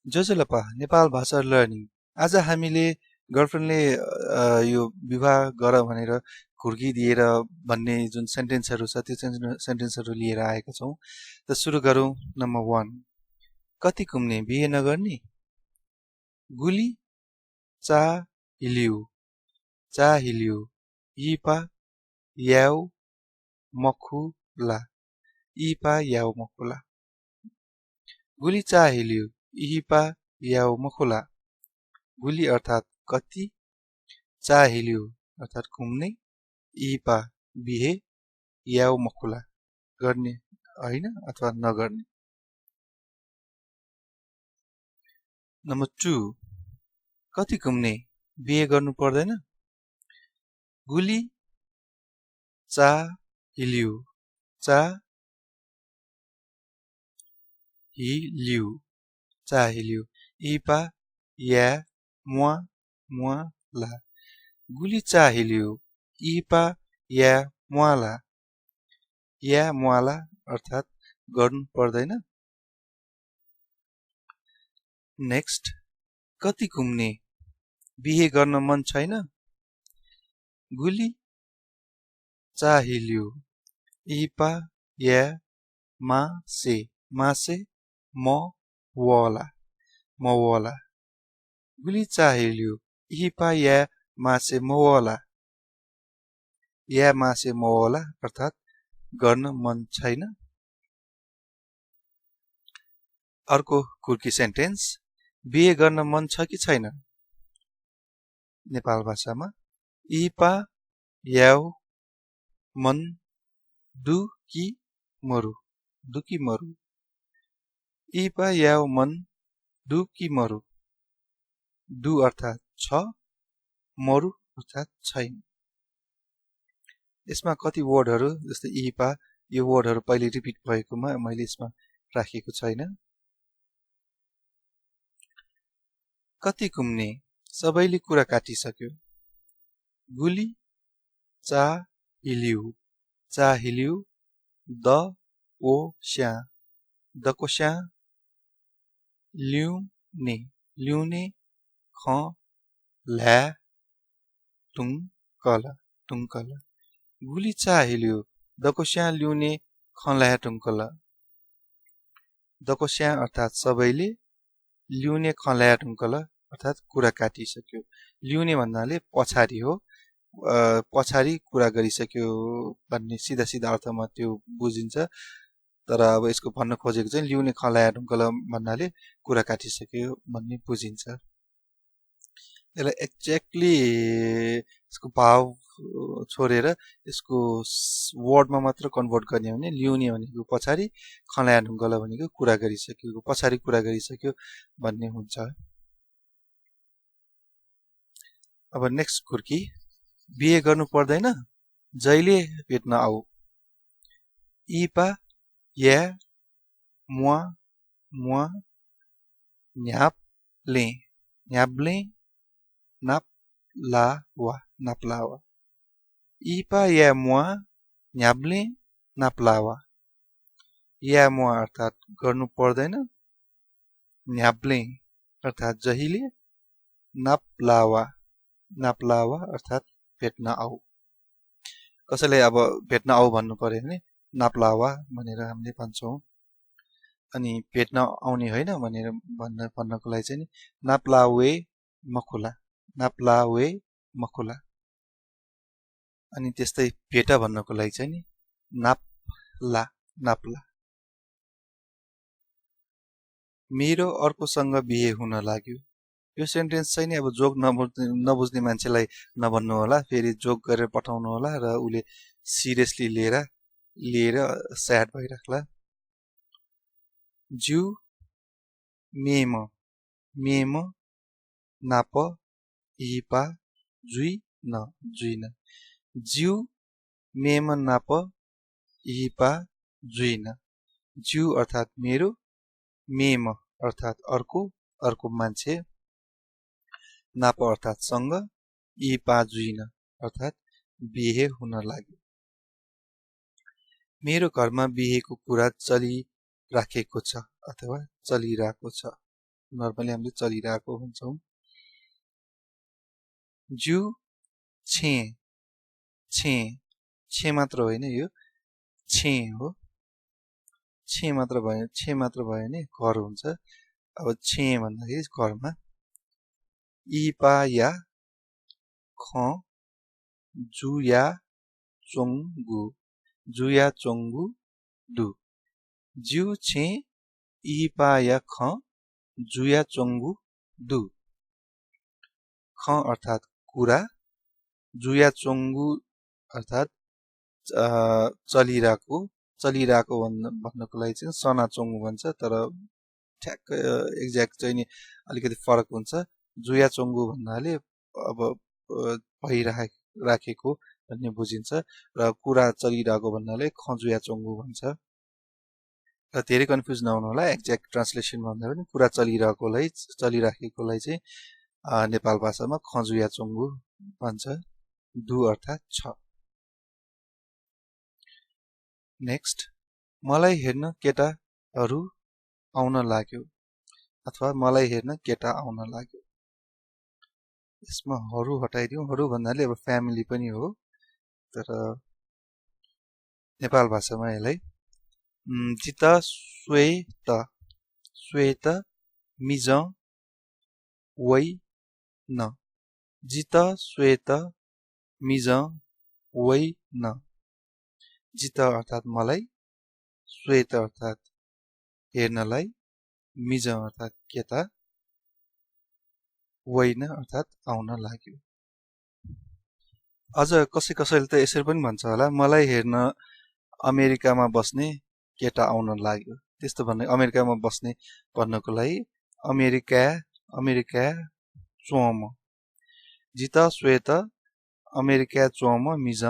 जोजोलपा नेपाल भाषा लर्निङ। आज हामीले गर्लफ्रेन्डले यो विवाह गर भनेर घुर्की दिएर भन्ने जुन सेन्टेन्सहरू छ त्यो सेन्टेन्सहरू लिएर आएका छौँ। त सुरु गरौँ। नम्बर 1, कति कुम्ने बिहे नगर्ने? गुली चा हिलिउ इपा याउ मखुला गुली चा हिलिउ इपा याउ मखुला। गुली अर्थात् कति, चा हिलिउ अर्थात् घुम्ने, इपा बिहे, याउ मखुला गर्ने होइन अथवा नगर्ने। नम्बर 2, कति घुम्ने बिहे गर्नु पर्दैन? गुली चा हिलिउ इपा या मुला। गुली चा हिलिउ इपा या मुला अर्थात् गर्नु पर्दैन। नेक्स्ट, कति घुम्ने बिहे गर्न मन छैन? गुली चा हिलिउ इपा या मासे मवला। गुली चा हिलिउ इपा या मासे मवला अर्थात् गर्न मन छैन। अर्को घुर्की सेन्टेन्स, बिहे गर्न मन छ कि छैन? नेपाल भाषामा इपा याउ मन दुकी मरु इपा याउ मन दुकी मरु। दु अर्थात् छ, मरु अर्थात् छैन। यसमा कति वर्डहरू जस्तै इपा, यो वर्डहरू पहिले रिपिट भएकोमा मैले यसमा राखेको छैन। कति घुम्ने सबैले कुरा काटिसक्यो? गुली चा हिलिउ दकोस्या ल्युने ख ल्या टुङ्कल। गुली चा हिलिउ दकोस्या ल्युने ख ल्या टुङ्कल। दकोस्या अर्थात् सबैले, ल्युने ख ल्या टुङ्कल अर्थात् कुरा काटिसक्यो। ल्युने भन्नाले पछाडि हो, पछाडि कुरा गरिसक्यो भन्ने सिधा अर्थमा त्यो बुझिन्छ। तर अब यसको भन्न खोजेको चाहिँ ल्युने खलाया ढुङ्कल भन्नाले कुरा काटिसक्यो भन्ने बुझिन्छ। यसलाई एक्ज्याक्टली यसको भाव छोडेर यसको वर्डमा मात्र कन्भर्ट गर्ने हो भने ल्युने भनेको पछाडि, खलाया ढुङ्कल भनेको कुरा गरिसक्यो, पछाडि कुरा गरिसक्यो भन्ने हुन्छ। अब नेक्स्ट घुर्की, बिहे गर्नु पर्दैन, जहिले भेट्न आऊ। इपा या मुआ न्याप्ले नाप्लावा। इपा या मुआ न्याप्ले नाप्लावा। या मुआ अर्थात् गर्नु पर्दैन, न्याप्ले अर्थात् जहिले, नाप्लावा अर्थात् भेट्न आऊ। कसैलाई अब भेट्न आऊ भन्नु पर्यो भने नाप्लावा भनेर हामीले भन्छौँ। अनि भेट्न आउने होइन भनेर भन्नको लागि चाहिँ नाप्लावे मखुला। अनि त्यस्तै भेट भन्नको लागि चाहिँ नाप्ला। मेरो अर्कोसँग बिहे हुन लाग्यो। यो सेन्टेन्स चाहिँ नि अब जोक नबुझ्ने मान्छेलाई नभन्नु होला, फेरि जोक गरेर पठाउनु होला र उसले सिरियसली लिएर स्याड भइराख्ला। ज्यू मेम नाप इपा जुइन। ज्यू मेम नाप इपा जुइन। ज्यू अर्थात् मेरो, मेम अर्थात् अर्को मान्छे, नाप अर्थात् सँग, इपा जुइन अर्थात् बिहे हुन लाग्यो। मेरो घरमा बिहेको कुरा चलिराखेको छ अथवा चलिरहेको छ। नर्मली हामीले चलिरहेको हुन्छौं जु छे छे छे मात्र होइन यो छे हो छे मात्र भयो भने घर हुन्छ अब छे भन्दाखेरि घरमा इ पा या ख जुया चोंगु दु ज्यू छे इ पा या ख जुया चोंगु दु ख अर्थात कुरा जुया चोंगु अर्थात चलिरहेको भन्नको लागि चाहिँ सना चोंगु भन्छ तर ठ्याक्क एक्ज्याक्ट चाहिँ नि अलिकति फरक हुन्छ जुया चोंगु भन्नाले अब भइराखेको भन्ने बुझिन्छ र कुरा चलिरहेको भन्नाले खजुया चोंगु भन्छ र धेरै कन्फ्युज नहुनु होला एक्ज्याक्ट ट्रान्सलेसन भन्दा पनि कुरा चलिराखेकोलाई चाहिँ नेपाल भाषामा खजुया चोंगु भन्छ दु अर्थात छ नेक्स्ट मलाई हेर्न केटाहरु आउन लाग्यो अथवा मलाई हेर्न केटा आउन लाग्यो यसमा हरु हटाइदिउँ हरु भन्नाले अब फ्यामिली पनि हो तर नेपाल भाषामा यसलाई जिता श्वेत मिज वै न जिता श्वेत मिज वै न जिता अर्थात मलाई श्वेत अर्थात हेर्नलाई मिज अर्थात केटा वैन अर्थात आउन लाग्यो अझ कसैले त यसरी पनि भन्छ होला मलाई हेर्न अमेरिकामा बस्ने केटा आउन लाग्यो त्यस्तो भन्ने अमेरिकामा बस्ने भन्नको लागि अमेरिका चोम जिता श्वेत अमेरिका चोम मिज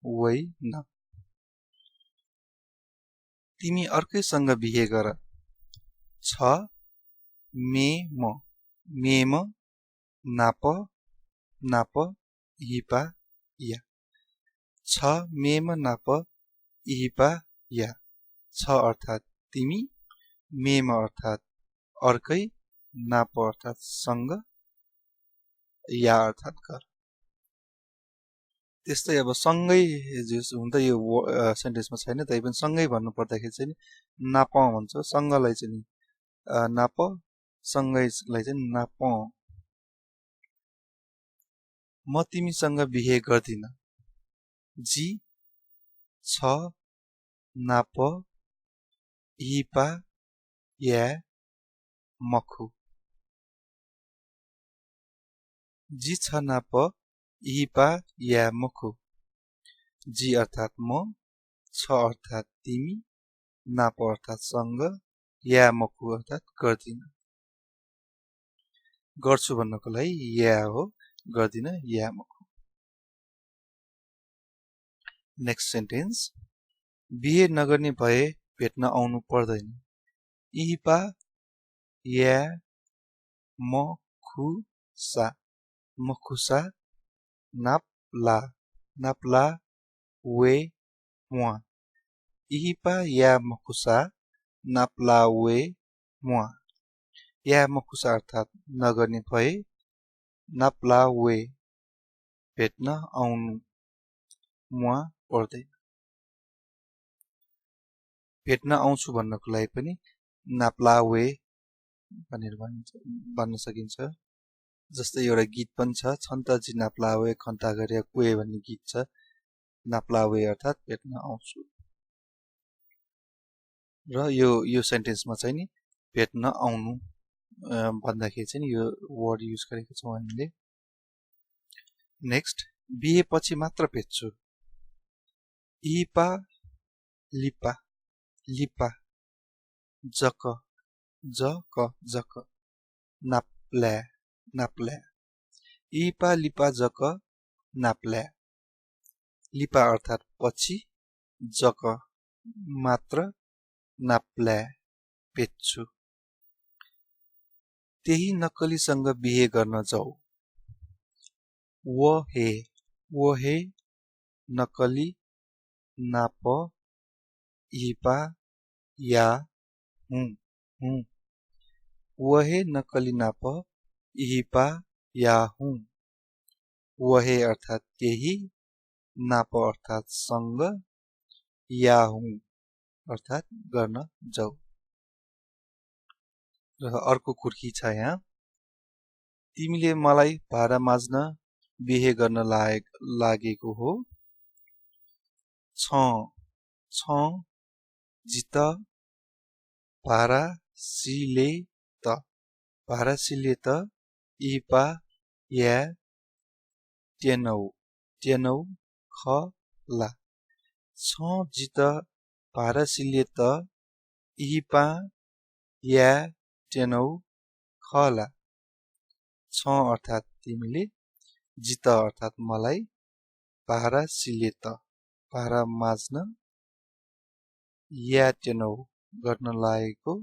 वै न तिमी अर्कैसँग बिहे गर छ मेम नाप हिपा या छ मेम नाप हिपा या छ अर्थात तिमी मेम अर्थात अर्कै नाप अर्थात सँग या अर्थात घर त्यस्तै अब सँगै हुन त यो सेन्टेन्समा छैन तै पनि सँगै भन्नु पर्दाखेरि चाहिँ नाप भन्छ सँगलाई चाहिँ नाप सँगैलाई चाहिँ नाप म तिमीसँग बिहे गर्दिन जी छ नाप हिपा या मखु जी छ नाप हिपा या मखु जी अर्थात म छ अर्थात तिमी नाप अर्थात सँग या मखु अर्थात गर्दिन गर्छु भन्नको लागि या हो गर्दिन या मखु नेक्स्ट सेन्टेन्स बिहे नगर्ने भए भेट्न आउनु पर्दैन इपा या मखुसा नाप्ला वे मुआ इपा या मखुसा नाप्ला वे मुआ या मखुसा अर्थात नगर्ने भए नाप्ला वे भेट्न आउनु मुआ पर्दैन भेट्न आउँछु भन्नको लागि पनि नाप्ला वे भनेर भन्न सकिन्छ जस्तै एउटा गीत पनि छ छन्तजी नाप्लावे खन्ता गरे कुए भन्ने गीत छ नाप्लावे अर्थात भेट्न आउँछु र यो सेन्टेन्समा चाहिँ नि भेट्न आउनु भन्दाखेरि चाहिँ यो वर्ड युज गरेको छौं हामीले नेक्स्ट बिहे पछि मात्र भेट्छु इपा लिपा जक नाप्ला इपा लिपा जक नाप्ला लिपा अर्थात पछि जक मात्र नाप्ला भेट्छु त्यही नक्कलीसँग बिहे गर्न जाऊ वो हे नक्कली नाप हिपा या हूं वहे नक्कली नाप इहिपा या हुँ। वहे अर्थात् त्यही, नाप अर्थात् सँग, या हुँ अर्थात् गर्न जाऊ। र अर्को कुर्की छ यहाँ। तिमीले मलाई भाडा माझ्न बिहे गर्न लागेको हो। छ जित भाडा सिले त इपा या टेनौ खला। छ जित भाडा सिले त इपा या टेनौ खला। छ अर्थात् तिमीले, जित अर्थात् मलाई, भाडा सिले त भाडा माझ्न, या टेनौ गर्न लागेको,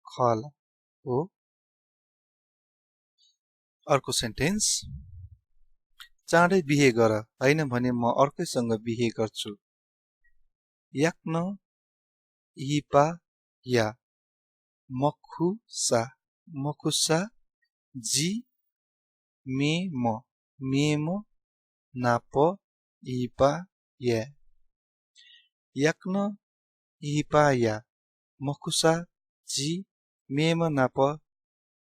खला हो। अर्को सेन्टेन्स। चाँडै बिहे गर, हैन भने म अर्कैसँग बिहे गर्छु। याक्न इहिपा या मखुसा जी मेम नाप इहिपा या। याक्न इहिपा या मखुसा जी मेम नाप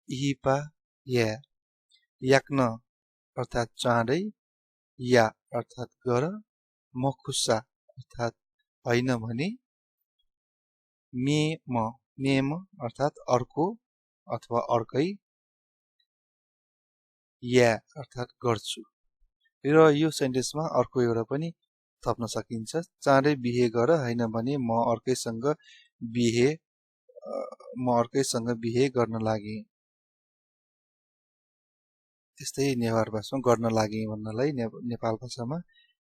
इहिपा या। याक्न अर्थात् चाँडै, या अर्थात् गर, मखुसा अर्थात् हैन भने, मेम अर्थात् अर्को अथवा अर्कै, या अर्थात् गर्छु। र यो सेन्टेन्समा अर्को एउटा पनि थप्न सकिन्छ। चाँडै बिहे गर, हैन भने म अर्कैसँग बिहे गर्न लागे। त्यस्तै नेवार भाषामा गर्न लागे भन्नलाई नेपाल भाषामा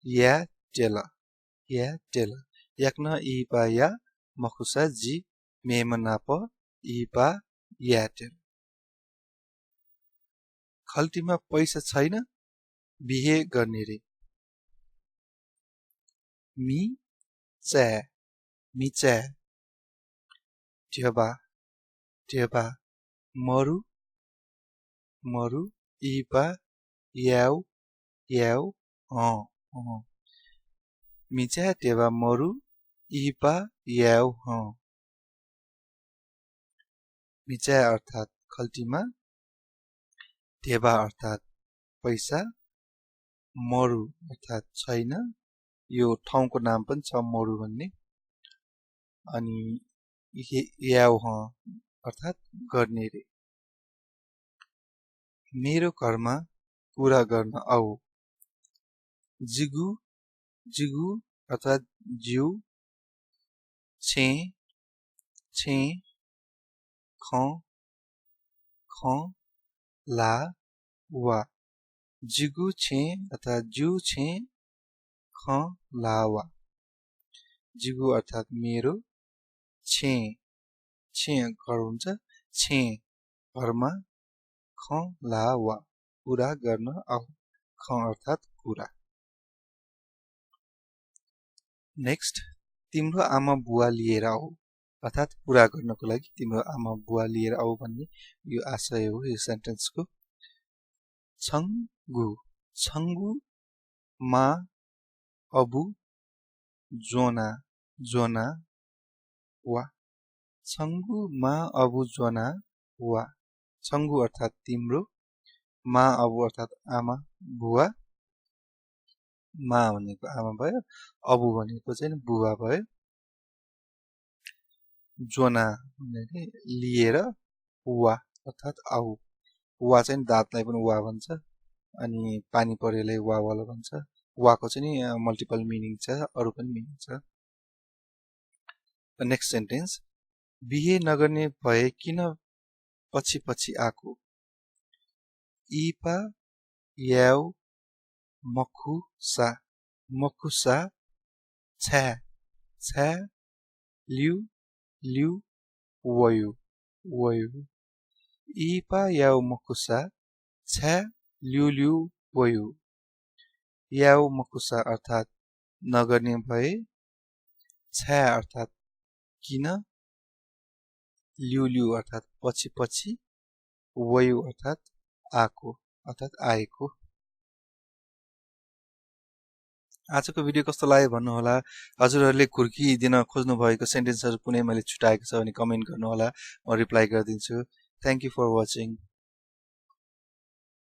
या टेल। याक्न इहिपा या मखुसा जी मेम नाप इहिपा या टेल। खल्तीमा पैसा छैन, बिहे गर्ने रे। मिचा टेबा मरु इहिपा याउ मिचा टेबा मरु इहिपा याउ। मिचा अर्थात् खल्तीमा, टेबा अर्थात् पैसा, मरु अर्थात् छैन, यो ठाउँको नाम पनि छ मरु भन्ने, अनि याउ अर्थात् गर्ने रे। मेरो घरमा कुरा गर्न आऊ। जिगु अर्थात् जिउ, छे ला वा। जिगु छे अर्थात् जिउ छे ला वा। जिगु अर्थात् मेरो, छे घर हुन्छ, छे घरमा, ला वा कुरा गर्न आऊ। अर्थात् कुरा। नेक्स्ट, तिम्रो आमा बुवा लिएर आऊ, अर्थात् कुरा गर्नको लागि तिम्रो आमा बुवा लिएर आऊ भन्ने यो आशय हो यो सेन्टेन्सको। छङ्गु मा अबु जोना वा। छङ्गु मा अबु जोना वा। छङ्गु अर्थात् तिम्रो, मा अबु अर्थात् आमा बुवा, मा भनेको आमा भयो, अबु भनेको चाहिँ बुवा भयो, जोना भनेको लिएर, वा अर्थात् आऊ। वा चाहिँ दाँतलाई पनि वा भन्छ, अनि पानी परेलाई वा वाला भन्छ। वाको चाहिँ मल्टिपल मिनिङ छ, अरू पनि मिनिङ छ। Next sentence. बिहे नगर्ने भए किन पछि आको। इपा याउ मखुसा छ्या लिउ वयु। इपा याउ मखुसा छ्या लिउ वयु। याउ मखुसा अर्थात् नगर्ने भए, छ्या अर्थात् किन, लिउ लिउ अर्थात् पछि पछि, वयु अर्थात् आको अर्थात् आएको। आजको भिडियो कस्तो लाग्यो भन्नुहोला। हजुरहरूले घुर्की दिन खोज्नु भएको सेन्टेन्सहरु कुनै मैले छुटाएको छ भने कमेन्ट गर्नुहोला, म रिप्लाई गरिदिन्छु। Thank you for watching.